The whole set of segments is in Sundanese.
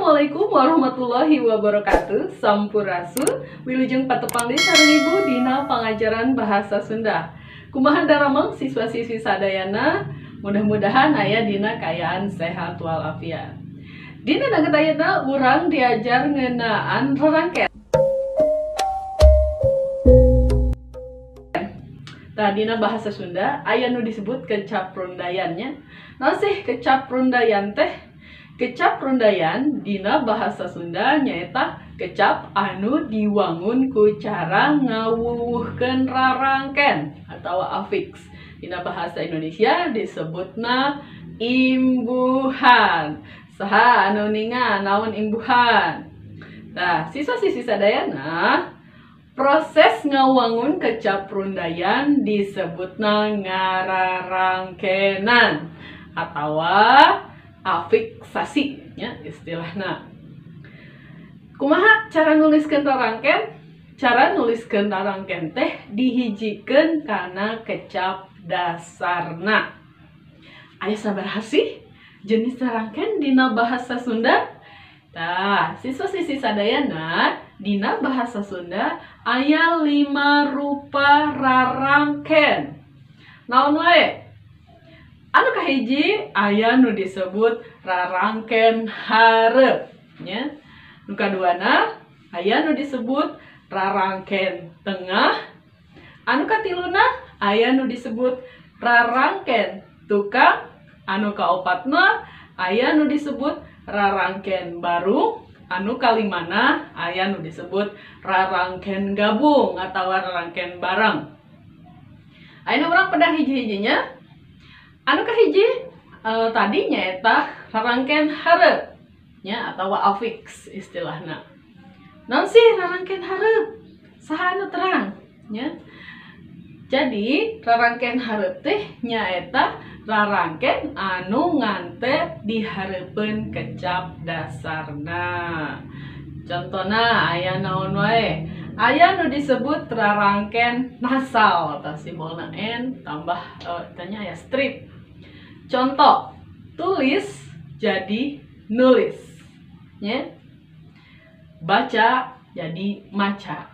Assalamualaikum warahmatullahi wabarakatuh. Sampurasun, wilujeng patepang deui sareng Ibu dina pangajaran bahasa Sunda. Kumaha daramang siswa-siswi sadayana, mudah-mudahan aya dina kaayaan sehat walafiat. Dina danget ayeuna urang diajar ngeunaan rarangken. Tah, dina bahasa Sunda aya nu disebut kecap rundayan nya. Naon sih kecap rundayan teh? Kecap rundayan dina bahasa Sunda nyaeta kecap anu diwangun ku cara ngawuwuhkeun rarangken atau afiks. Dina bahasa Indonesia disebutna imbuhan. Saha anu ninga naon imbuhan? Nah, siswa-siswi sadayana, proses ngawangun kecap rundayan disebutna ngararangkenan atawa afiksasi nya istilahna. Kumaha cara nuliskeun rarangken? Cara nuliskeun rarangken teh dihijikeun kana kecap dasarna. Aya sabaraha sih jenis rarangken dina bahasa Sunda? Tah, siswa-siswi sadayana, dina bahasa Sunda aya 5 rupa rarangken. Naon wae? Anu kahiji aya nu disebut rarangken hareup nya. Nu kaduana aya nu disebut rarangken tengah. Anu katiluna aya nu disebut rarangken tukang. Anu kaopatna aya nu disebut rarangken barung. Anu kalimana aya nu disebut rarangken gabung atau rarangken bareng. Ayeuna urang pedah hiji-hijinya. Anu kahiji tadi nyaeta rarangken hareup nya atau afiks istilahna. Naon sih rarangken hareup? Saha anu terang nya? Jadi rarangken hareup teh nyaeta rarangken anu ngantep dihareupeun kecap dasarna. Contona aya naon wae? Aya nu disebut rarangken nasal atau simbolna n tambah tanya aya strip. Contoh, tulis jadi nulis nya. Baca jadi maca.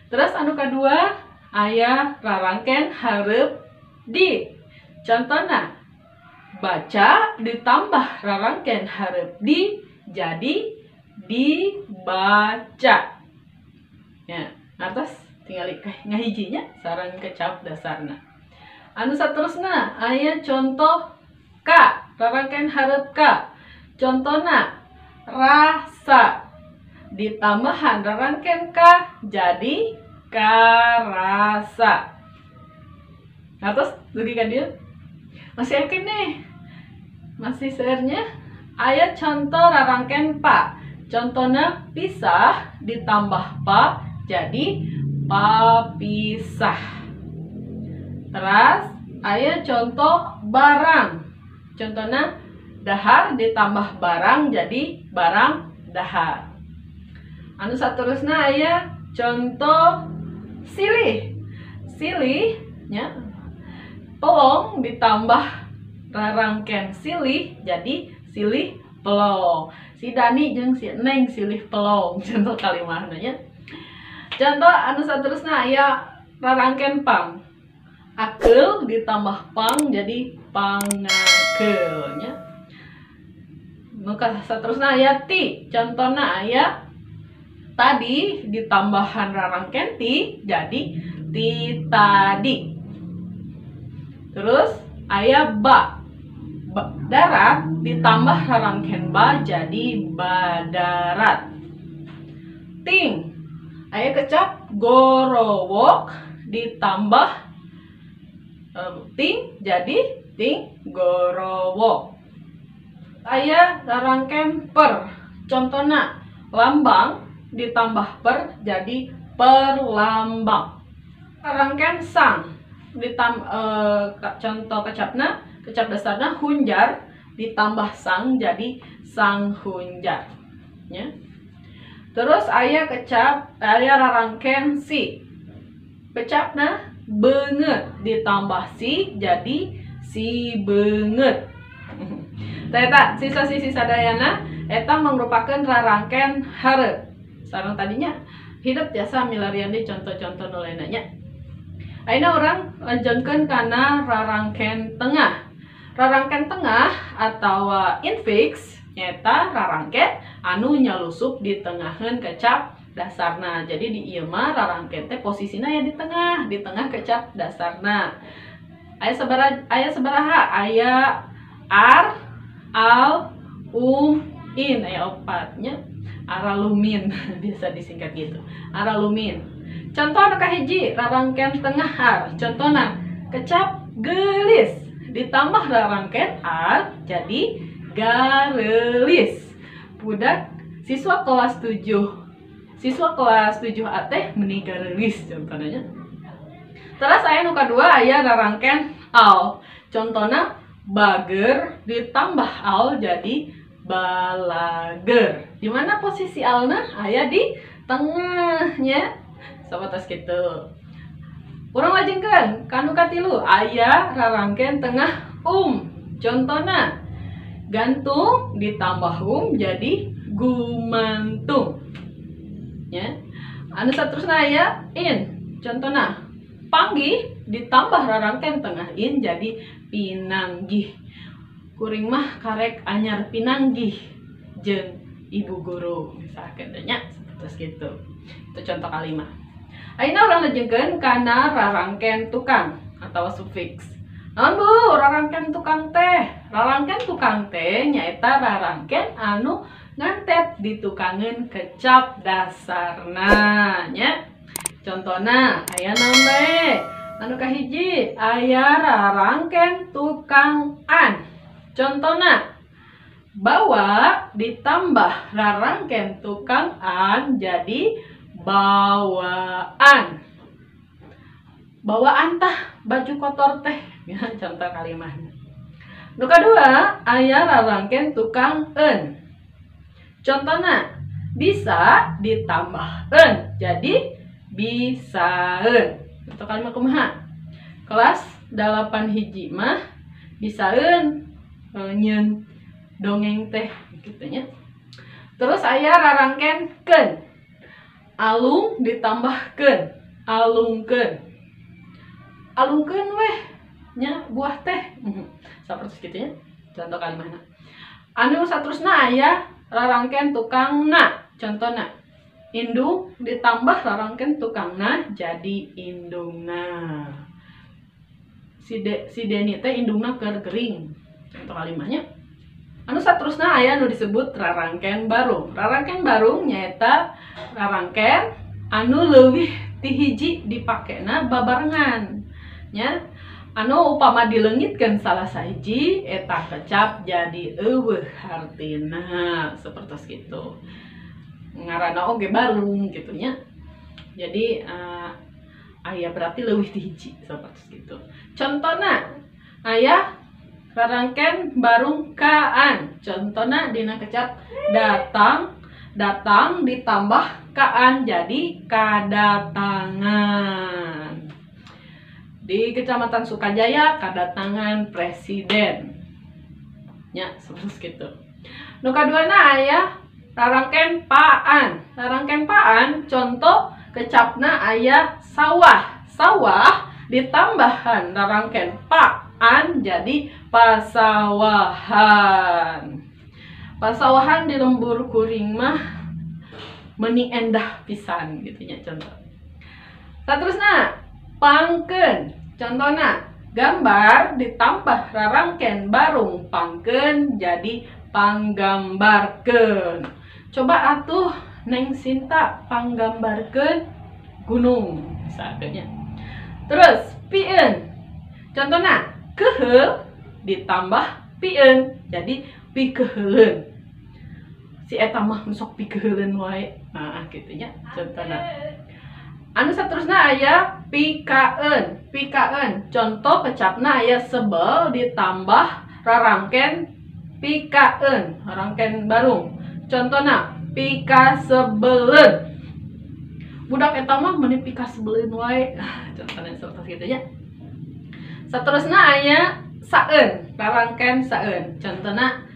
Terus anu kadua aya rarangken hareup di. Contohna, baca ditambah rarangken hareup di jadi dibaca. Ya, atas tinggal ngahijinya sareng kecap dasarna. Anu saterusna aya contoh k, rarangken hareup k. Contohna, rasa ditambahan rarangken k jadi karasa. Nah, terus dugi ka dieu masih yakin nih, masih seurnya. Aya contoh rarangken pa. Contohna pisah ditambah pa jadi papisah. Terus aya contoh barang. Contohna dahar ditambah barang jadi barang dahar. Anu saterusna aya contoh silih. Silih nya, pelong ditambah rarangken silih jadi silih pelong. Si Dani jeung si Neng silih pelong, contoh kalimatna nya. Contoh anu saterusna aya rarangken pang. Akeul ditambah pang jadi pangakeul nya. Nu saterusna aya ti. Contona aya tadi ditambahan rarangken ti jadi ti tadi. Terus aya ba. Darat ditambah rarangken ba jadi badarat. Ting. Aya kecap gorowok ditambah ting jadi ting gorowok. Aya rarangken per. Contohna lambang ditambah per jadi perlambang. Rarangken sang contoh kecapna, kecap dasarna hunjar ditambah sang jadi sang hunjar ya. Terus aya kecap, aya rarangken si. Kecapna beungeut ditambah si jadi si beungeut. Tah eta siswa-siswi sadayana Eta mangrupakeun rarangken hareup. Sareng tadinya hidup tiasa milarian di contoh-contoh nu lainna nya. Ayeuna urang lanjutkeun kana rarangken tengah. Rarangken tengah atau infiks nyaeta rarangken anu nyalusup di tengaheun kecap dasarna. Jadi di ieu mah rarangken teh posisina ya di tengah kecap dasarna. Aya sabaraha? Aya ar, al, um, in, aya opatnya. Aralumin biasa disingkat gitu. Aralumin. Contoh anu kahiji rarangken tengah ar. Contohna kecap geulis ditambah rarangken ar jadi gareulis. Budak siswa kelas 7. Siswa kelas 7 A teh meni gareulis contohnya. Terus aya nu kadua aya rarangken al. Contohna bager ditambah al jadi balager. Di mana posisi alna? Aya di tengahnya. Sabatas kitu. Urang lajengkeun ka nu katilu aya rarangken tengah um. Contohna gantung ditambah um jadi gumantung. Ya. Anu saterusna aya in. Contohna panggih ditambah rarangken tengah in jadi pinanggih. Kuring mah karek anyar pinanggih jeung ibu guru misalkan nya seperti gitu. Itu contoh kalimat. Ayeuna urang lajengkeun kana rarangken tukang atau sufiks. Naon Bu rarangken tukang teh? Rarangken tukang teh nyaeta rarangken anu ngantet ditukangeun kecap dasarna nya. Contohna aya naon bae? Anu kahiji aya rarangken tukang an. Contohna bawa ditambah rarangken tukang an jadi bawaan. Bawaan tah baju kotor teh ya, contoh kalimatnya. Nu kadua aya rarangken tukang en. Contohna bisa ditambah en jadi bisaeun. Contoh kalimat kumaha? Kelas 8 hiji mah bisaeun nyeun dongeng teh gitu nya. Terus aya rarangken keun. Alung ditambah keun, alungkeun. Alungkeun weh nya buah teh. Sapertos kitu nya. Contoh kalimatna. Anu saterusna aya rarangken tukang na. Contohna indung ditambah rarangken tukangna jadi indungna. Si Deni teh indungna keur gering. Contoh kalimatnya. Anu saterusna aya nu disebut rarangken barung. Rarangken barung nyaeta rarangken anu leuwih ti hiji dipakena babarengan nya. Anu upama dileungitkeun salah sahiji eta kecap jadi eueuh hartina sapertos kitu. Ngaranna oge barung kitu nya. Jadi aya berarti leuwih ti hiji sapertos kitu. Contona aya rarangken barung kaan. Contohna dina kecap datang, datang ditambah kaan jadi kadatangan. Di Kecamatan Sukajaya kadatangan presiden. Nya seperti gitu. Nu kaduana aya rarangken paan. Rarangken paan contoh kecapna aya sawah. Sawah ditambahan rarangken paan jadi pasawahan. Pasawahan di lembur kuring mah meni endah pisan gitu nya contoh. Saterusna pangkeun. Contohna gambar ditambah rarangken barung pangkeun jadi panggambarkeun. Coba atuh Neng Sinta panggambarkeun gunung misalnya. Terus pieun. Contohna keheul ditambah pieun jadi pikeheuleun. Si eta mah sok pikeheuleun wae. Nah, kitu nya contohna. Anu saterusna aya pikaeun. Pikaeun contoh kecapna aya sebel ditambah rarangken pikaeun, rarangken barung. Contohna pikasebeleun. Budak eta mah meuni pikasebeleun wae. Contohna sapertos kitu nya. Saterusna aya saeun, rarangken saeun. Contohna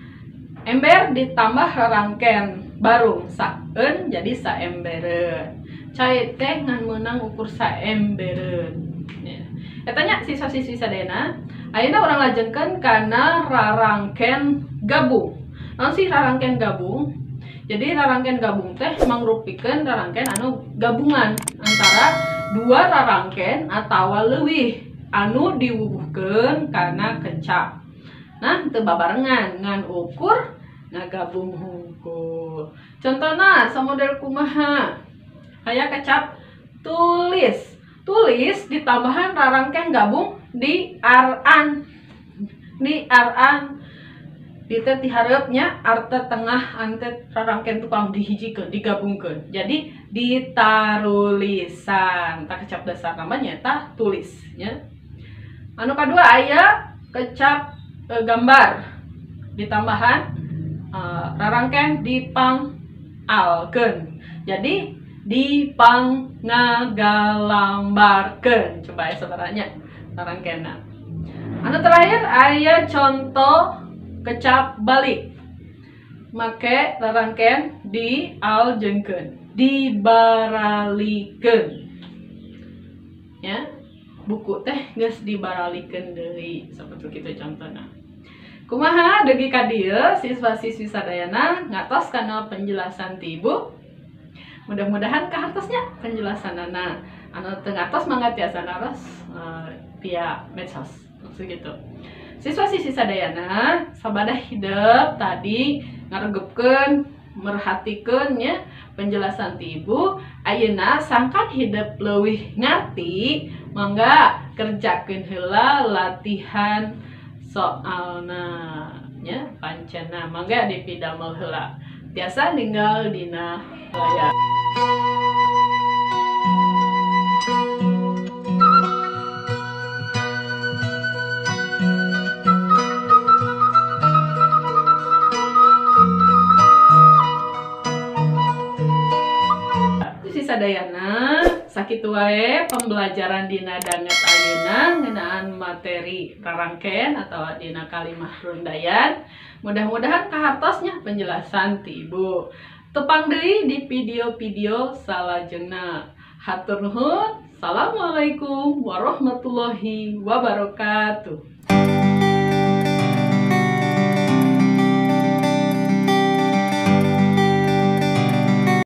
Ember ditambah rarangken barung saeun jadi saembereun. Cai teh ngan meunang ukur saembereun. Ya. Eta nya siswa-siswi sadayana, ayeuna urang lajengkeun kana rarangken gabung. Naon sih rarangken gabung? Jadi rarangken gabung teh mangrupikeun rarangken anu gabungan antara dua rarangken atawa leuwih anu diwuwuhkeun kana kecap. Nah, teu babarengan ngan ukur ngagabung hungkul. Contohna samodel kumaha? Aya kecap tulis. Tulis ditambahan rarangken gabung di aran. Di aran di teh ti hareupnya ar teh tengah an teh rarangken tukang dihijikeun, digabungkeun. Jadi ditarulisan. Tah kecap dasar namanya tah tulis nya. Anu kadua aya kecap gambar ditambahan rarangken dipangalkeun. Jadi dipangngagalambarkeun. Coba ya sebenarnya rarangkenna. Anu terakhir aya contoh kecap balik. Make rarangken dialjengkeun, dibaralikeun. Ya, buku teh geus dibaralikeun deui saperti kitu contohna. Kumaha dugi ka dieu siswa-siswi sadayana ngatos kana penjelasan ti ibu. Mudah-mudahan kahartosnya penjelasanana. Anu teu ngatos mangga tiasa naros via medsos. Maksud gitu. Siswa-siswi sadayana sabada hidep tadi ngaregepkeun, merhatikeun nya penjelasan ti ibu. Ayeuna sangkan hidep leuwih ngarti, mangga kerjakeun heula latihan soalna nya pancena, mangga dipidamel heula. Tiasa ninggal dina layar. Sadayana sakitu wae pembelajaran dina danget ayeuna ngeunaan materi rarangken atau dina kalimah rundayan. Mudah-mudahan kahartosnya penjelasan ti ibu. Tepang deui di video-video salajengna. Hatur nuhun. Assalamualaikum warahmatullahi wabarakatuh.